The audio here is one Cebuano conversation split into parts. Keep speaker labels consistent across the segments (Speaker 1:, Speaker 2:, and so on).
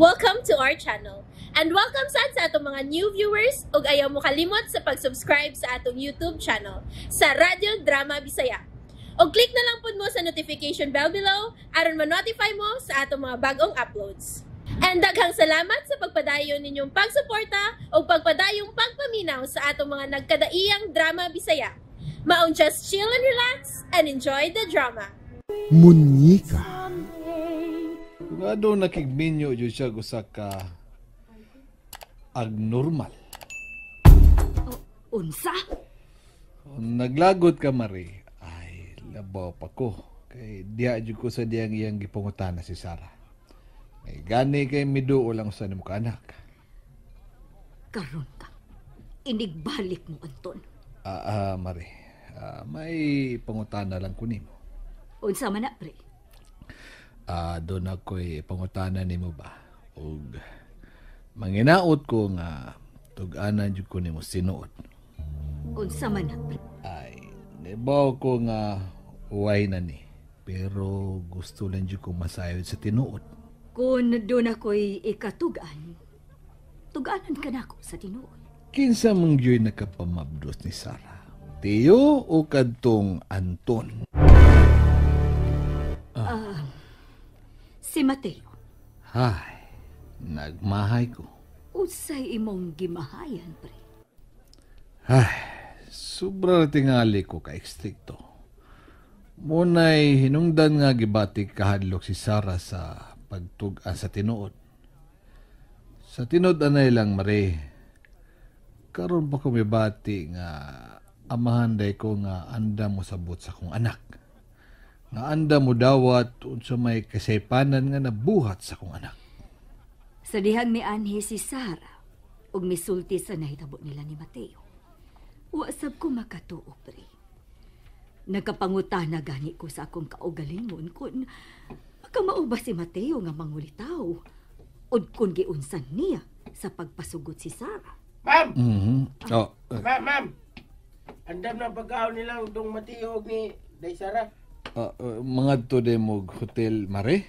Speaker 1: Welcome to our channel. And welcome sad sa atong mga new viewers ug ayaw mo kalimot sa pag-subscribe sa atong YouTube channel sa Radyo Drama Bisaya. Og click na lang pud mo sa notification bell below aron ma-notify mo sa atong mga bagong uploads. And daghang salamat sa pagpadayon ninyong pagsuporta ug pagpadayong pagpaminaw sa atong mga nagkadaiyang drama Bisaya. Maong just chill and relax and enjoy the drama.
Speaker 2: Munyika.
Speaker 3: Kung ano nakigminyo jud siya usa ka abnormal.
Speaker 4: Unsa?
Speaker 3: Naglagot ka, Mari, ay labaw pa ko. Kay diya jud ko sa diyang iyang gipangutana si Sarah. May gani kay miduo lang sa nimo ka anak.
Speaker 4: Karon ka. Inigbalik mo, Anton.
Speaker 3: Mari, may pangutana lang ko nimo.
Speaker 4: Unsa man na, pre?
Speaker 3: Doon ako'y pangutana nimo ba? Og manginaot ko nga tug-anan jud ko nimo sinuod.
Speaker 4: Unsa man na, pre?
Speaker 3: Ay, nibaw ko nga uway na ni. Pero gusto lang jud ko masayod sa tinuod.
Speaker 4: Kung doon ako'y ikatugan, tuganan ka na ako sa tinuod.
Speaker 3: Kinsa mong juy nakapamabdos ni Sarah? Tiyo o kadtong Anton?
Speaker 4: Si Mateo.
Speaker 3: Hay, nagmahay ko.
Speaker 4: Unsay imong gimahayan, pre?
Speaker 3: Ay, sobra tingali ko ka-ekstrikto. Muna'y hinungdan nga gibatik kahadlok si Sarah sa pagtug-an sa tinuod. Sa tinuod anay lang, Mare. Karon pa ko mibati nga amahan day ko nga anda mo sabot sa kong anak. Nga anda mo dawat unsa may kasaypanan nga nabuhat sa kong anak.
Speaker 4: Sa dihang mianhi si Sarah ug misulti sa nahitabo nila ni Mateo. Wa sab ko makatuo, pre. Nagkapangutana gani ko sa akong kaugalingon kung makamao ba si Mateo nga mangulitaw ug kung giunsan niya sa pagpasugot si Sarah.
Speaker 5: Ma'am!
Speaker 3: Mm-hmm. Oh,
Speaker 5: Ma'am, ma'am! Andam na pagkaon nilang dong Mateo ni Day Sarah.
Speaker 3: Mga to de mog hotel, Mare?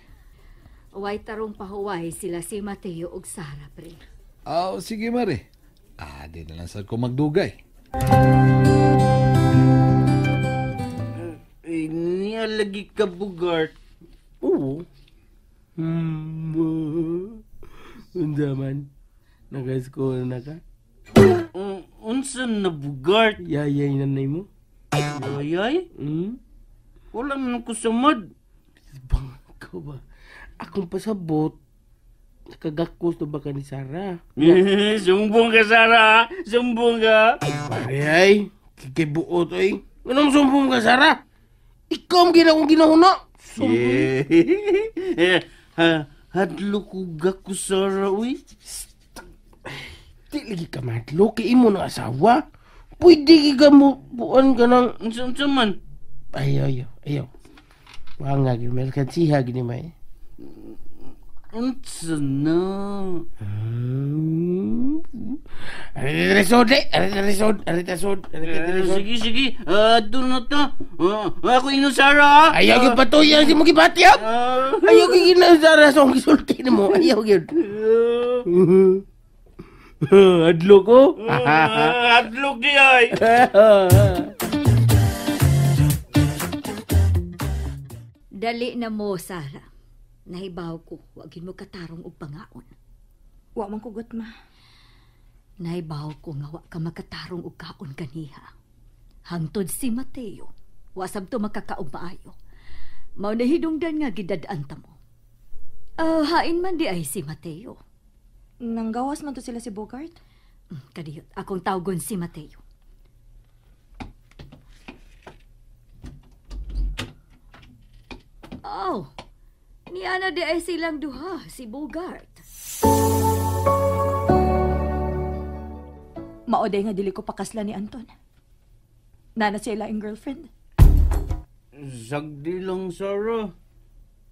Speaker 4: Way tarong pahuway sila si Mateo ug Sarah, pre.
Speaker 3: Ah, sige, Mare. Di na lang sad ko magdugay.
Speaker 6: Eh, niya lagi ka, Bugart.
Speaker 5: Oo. Unsa man? Naka-score na ka?
Speaker 6: Unsa na, Bugart?
Speaker 5: Yayay nanay mo?
Speaker 6: Yayay?
Speaker 5: Hmm?
Speaker 6: Wala man ko samad.
Speaker 5: Bangko ba? Akong pasabot, nakagakos na ba ka ni Sarah?
Speaker 6: Sumbong ka, Sarah! Sumbong ka!
Speaker 5: Pare ay, kikibuot ay. Anong sumbong ka, Sarah? Ikaw ang ginakong ginahuna. Sumbong.
Speaker 6: Eh, hadlo ko gako, Sarah, uy.
Speaker 5: Di lagi ka madlo, kay imo ng asawa. Pwede ka mo, buwan ka ng...
Speaker 6: Unsa man?
Speaker 5: Ayaw, ayaw, ayaw. Wanga, merkansiha, gini may.
Speaker 6: Unsa na?
Speaker 5: Arisod, arisod, arisod, arisod.
Speaker 6: Sige, sige. Doon na ta. Ako ino, Sarah.
Speaker 5: Ayaw gyud patuyan si mo gibati, ah. Ayaw gyud gina Sarah sa akong gisulti nimo. Ayaw gyud. Adlo ko.
Speaker 6: Adlok di ay.
Speaker 4: Dali na mo, Sarah. Nahibaw ko, wagin mo katarong og pangaon.
Speaker 7: Wa man kugot, ma.
Speaker 4: Nahibaw ko nga wa ka makatarong og kaon kaniha. Hangtod si Mateo, wa sabto makakaog maayo. Mao na hidungdan nga gidad-an ta mo. Hain man di ay si Mateo.
Speaker 7: Nanggawas man to sila si Bogart?
Speaker 4: Kadiyot, akong tawgon si Mateo. Oh, niana di ay silang duha, si Bogart.
Speaker 7: Maoday nga dili ko pakasla ni Anton. Nana siya ilaing girlfriend.
Speaker 6: Sagdi lang, Sarah.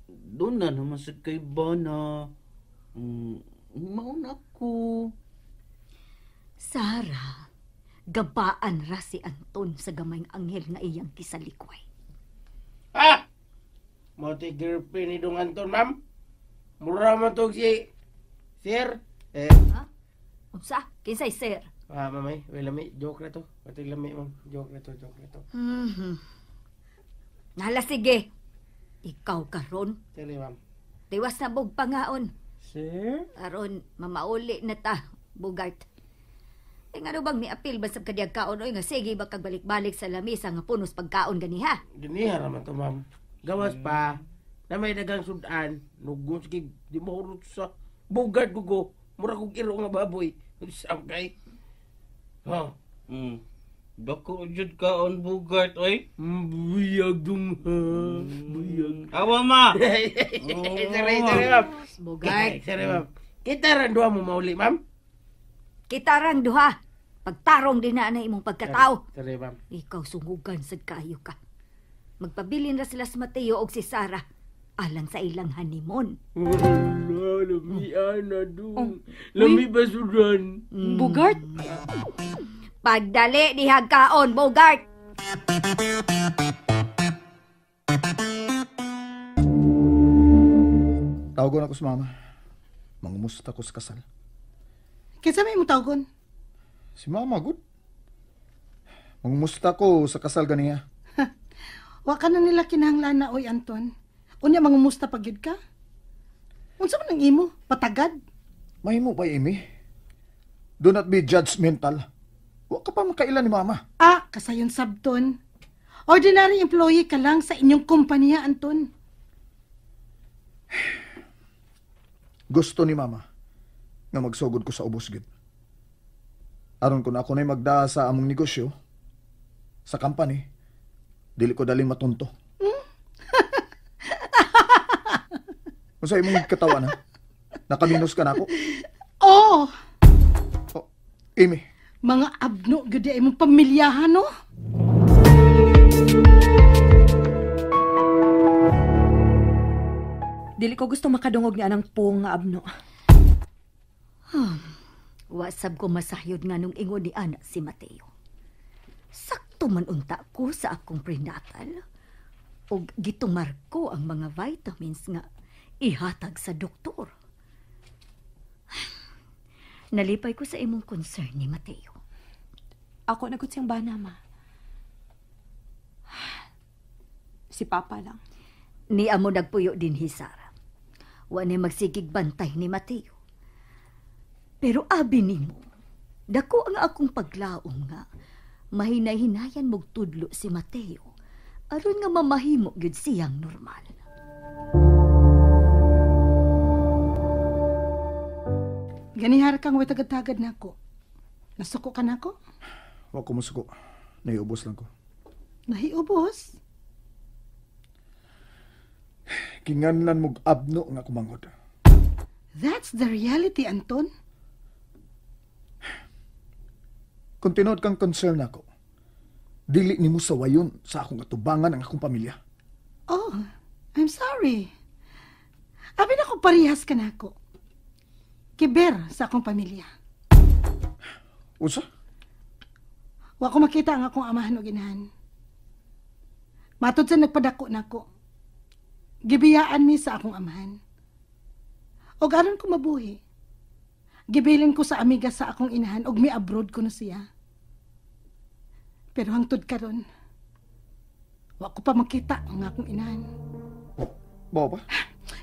Speaker 6: Doon na naman sa kay Bana. Mauna ko.
Speaker 4: Sarah, gabaan ra si Anton sa gamayng anghel nga iyang kisalikway.
Speaker 5: Ah! Mao tay girlfriend ni Dong Anton, ma'am. Mura man tog si Sir. Eh.
Speaker 4: Ha? Unsa? Kinsay sir?
Speaker 5: Ah, mamay, wait lami, joke na to. Pati lami, ma'am. Joke na to, joke na to.
Speaker 4: Mm-hmm. Nala, sige. Ikaw karon.
Speaker 5: Sorry, ma'am.
Speaker 4: Tiwas na bog pangaon.
Speaker 5: Sir?
Speaker 4: Aron, mamauli na ta, Bogart. Eh, nga bang miapil ba sa kadiyag kaon oy nga sige ba kag balik-balik sa lamesa nga punos pagkaon ganiha?
Speaker 5: Ganiha raman to, ma'am. Gawas pa na may dagang sudan, nugon sige di mo hurot sa Bogart gugo. Mura kog iro nga baboy. Sam kay. Ha.
Speaker 6: Dako jud kaon Bogart oy.
Speaker 5: Buyag dung ha. Buyag.
Speaker 6: Awa ma.
Speaker 5: Sorry, sorry, ma'am.
Speaker 4: Bogart.
Speaker 5: Sorry, ma'am. Kita ran duha mo mauli, ma'am.
Speaker 4: Kita rang duha. Pagtarong din na na imong pagkatao.
Speaker 5: Sorry, ma'am.
Speaker 4: Ikaw sungugan sad kaayo ka. Magpabilin ra sila sa Mateo og si Sara alang sa ilang honeymoon.
Speaker 5: Wala, lami ana dung. Lami basuran.
Speaker 7: Bogart?
Speaker 4: Pagdali dihag kaon, Bogart.
Speaker 2: Tawagon ako sa mama. Mangumusta ko sa kasal.
Speaker 8: Kinsa may imong tawagon?
Speaker 2: Si mama, good. Mangumusta ko sa kasal ganiya.
Speaker 8: Wa ka na nila kinahanglan na, oy Anton. Unya mangumusta pag gyud ka? Unsa man ang imo? Patagad?
Speaker 2: Mahimo ba, Amy? Do not be judgmental. Wa ka pa makailan ni mama.
Speaker 8: Ah, kasayon sabton. Ordinary employee ka lang sa inyong kumpanya, Anton.
Speaker 2: Gusto ni mama nga magsugod ko sa ubos gid. Aron kun ako na'y magdaa sa among negosyo, sa company, dili ko daling matunto. Unsa imong katawa na? Nakaminos ka na ako?
Speaker 8: Oo.
Speaker 2: Oh, Amy.
Speaker 8: Mga abno gyud ay imong pamilyahan, no?
Speaker 7: Dili ko gusto makadungog ni anang puong nga abno.
Speaker 4: Wasab ko masayod nga nung ingon ni ana si Mateo. Sakto man unta ko sa akong prenatal. Og gitumar ko ang mga vitamins nga ihatag sa doktor. Nalipay ko sa imong concern ni Mateo.
Speaker 7: Ako nagot siyang bana, ma. Si Papa lang.
Speaker 4: Ni amo nagpuyo din hi Sara. Wa ni magsigig bantay ni Mateo. Pero abi nimo, dako ang akong paglaom nga mahinay-hinayan mog tudlo si Mateo aron nga mamahimo gyud siyang normal.
Speaker 8: Ganihar kang way tagad-tagad na ako. Nasuko ka na ako?
Speaker 2: Wa ko musuko. Nahiubos lang ko.
Speaker 8: Nahiubos?
Speaker 2: Kinganlan mog abno nga kumangod.
Speaker 8: That's the reality, Anton.
Speaker 2: Kung tinuod kang concern nako, dili nimo sawayon sa akong atubangan ang akong pamilya.
Speaker 8: Oh, I'm sorry. Abi na kung parehas ka nako. Kiber sa akong pamilya.
Speaker 2: Unsa?
Speaker 8: Wa ko makita ang akong amahan o ginahan. Matod sa nagpadako nako. Gibiyaan mi sa akong amahan. Og aron ko mabuhi. Gibilin ko sa amiga sa akong inahan og mi-abroad ko na siya. Pero hangtod karon, wa ko pa makita ang akong inahan.
Speaker 2: Bao pa?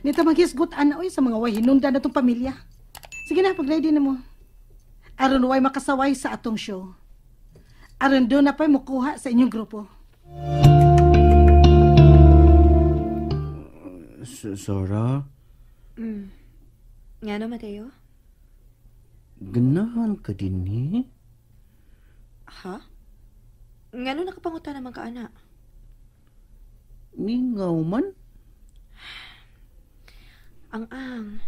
Speaker 8: Nita maghisgot ana oy sa mga way hinungdan natong pamilya. Sige na, pag-ready na mo. Aron way makasaway sa atong show. Aron doon na pa'y mukuha sa inyong grupo.
Speaker 6: Sara?
Speaker 7: Nga no, Mateo?
Speaker 6: Ganahan ka din eh?
Speaker 7: Ha? Nga no, nakapanguta naman ka, ana.
Speaker 6: Mingaw man?
Speaker 7: Ang-ang.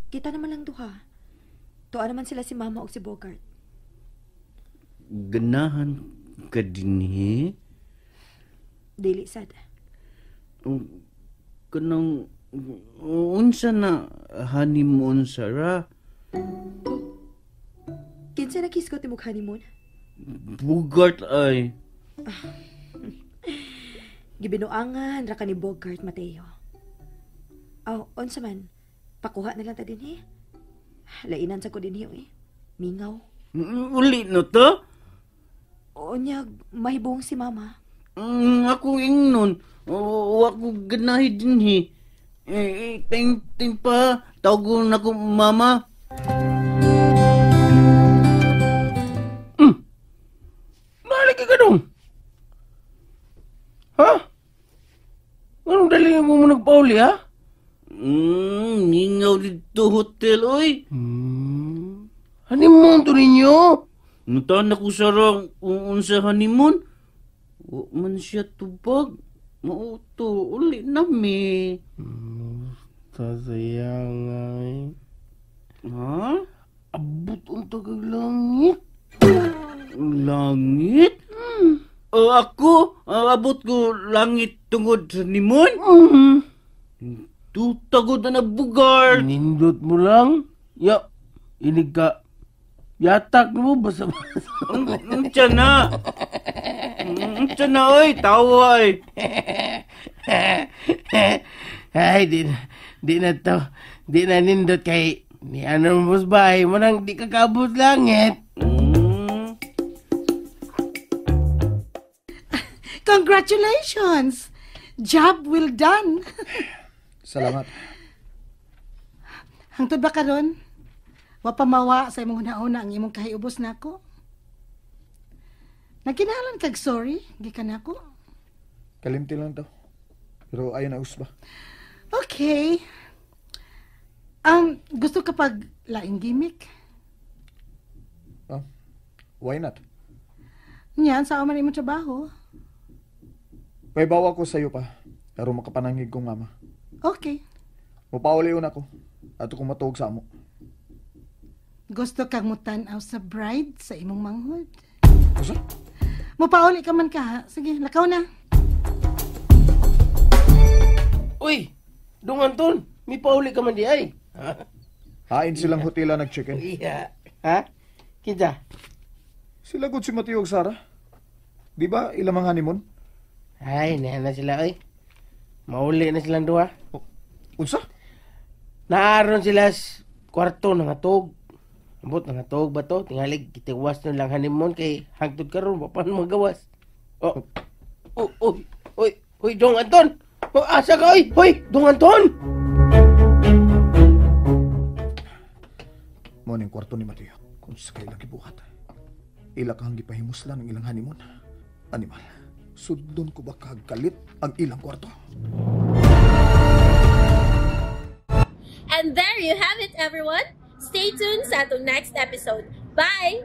Speaker 7: Kita naman lang duha. Tuwa naman sila si Mama o si Bogart.
Speaker 6: Ganahan ka din eh?
Speaker 7: Dili sad.
Speaker 6: Kanang unsa na honeymoon, Sara?
Speaker 7: Kinsa nakisgot imong honeymoon?
Speaker 6: Bogart ay.
Speaker 7: Gibinuangan ra ka ni Bogart, Mateo. Aw, unsa man? Pakuha na lang ta din eh. Lainan sa ko dinhi eh. Mingaw.
Speaker 6: Uli na ta?
Speaker 7: Unyag, mahibong si mama.
Speaker 6: Ako ingnon. Wa ko ganahi dinhi. Ting pa, tawgon ako mama.
Speaker 5: Nalagi ka dong. Ha? Anong dali mo nagpauli, ha?
Speaker 6: Mingaw dito hotel, oy.
Speaker 5: Honeymoon to ninyo?
Speaker 6: Nutan ako sarang unsa honeymoon. Wa man siya tubag. Mauto, uli nami.
Speaker 5: Sasayang ay.
Speaker 6: Ha?
Speaker 5: Abot unta kag langit.
Speaker 6: Langit? Ako, abot ko langit tungod sa honeymoon? Tutagod na bugar.
Speaker 5: Nindot mo lang. Ya, inig ka. Yatak mo, basa-basa.
Speaker 6: Unsa na. Unsa na, oy. Tawa, ay.
Speaker 5: Ay, di na to. Di na nindot kay ni ano mo bahay mo nang di ka kaabot langit.
Speaker 8: Congratulations! Job well done.
Speaker 2: Salamat.
Speaker 8: Hangtod ba karon? Wa pa mawa sa imong hunahuna ang imong kahiubos nako. Nagkinahalan kag sorry, gikan nako.
Speaker 2: Kalimti lang to. Pero ayon na usba.
Speaker 8: Okay. Gusto ka pag laing gimmick?
Speaker 2: Why not?
Speaker 8: Niyan, sa man imong trabaho.
Speaker 2: Paybawa ko sa iyo pa. Pero makapanangig kong mama.
Speaker 8: Okay.
Speaker 2: Mupauli una ko. Ato kong matuog sa amo.
Speaker 8: Gusto kang mutan-aw sa bride sa imong manghod.
Speaker 2: Usa?
Speaker 8: Mupauli ka man ka, ha? Sige, lakaw na.
Speaker 5: Uy, Dong Anton, may pauli ka man di ay.
Speaker 2: Hain silang hotela nag-check-in.
Speaker 5: Iya. Ha? Kita?
Speaker 2: Sila gud si Mateo ug Sara. Di ba ilang mga honeymoon?
Speaker 5: Ay, niya na sila, oy. Mauli na silang duha.
Speaker 2: Oh, unsa?
Speaker 5: Naaron sila sa kwarto ng atog. Ambot ng atog ba to? Tingalig, kitiwas nyo lang honeymoon kay hangtod karon wa pa magawas. Oh. Oh, oy, oy, oy, Dong Anton! Oh, asa ka, oy! Hoy, Dong Anton!
Speaker 2: Mo ning kwarto ni Mateo. Kung sa kailang gibuhat. Ila kang gipahimuslan ang ilang honeymoon. Animal, sudlon ko ba kagalit ang ilang kwarto?
Speaker 1: And there you have it, everyone. Stay tuned sa atong next episode. Bye!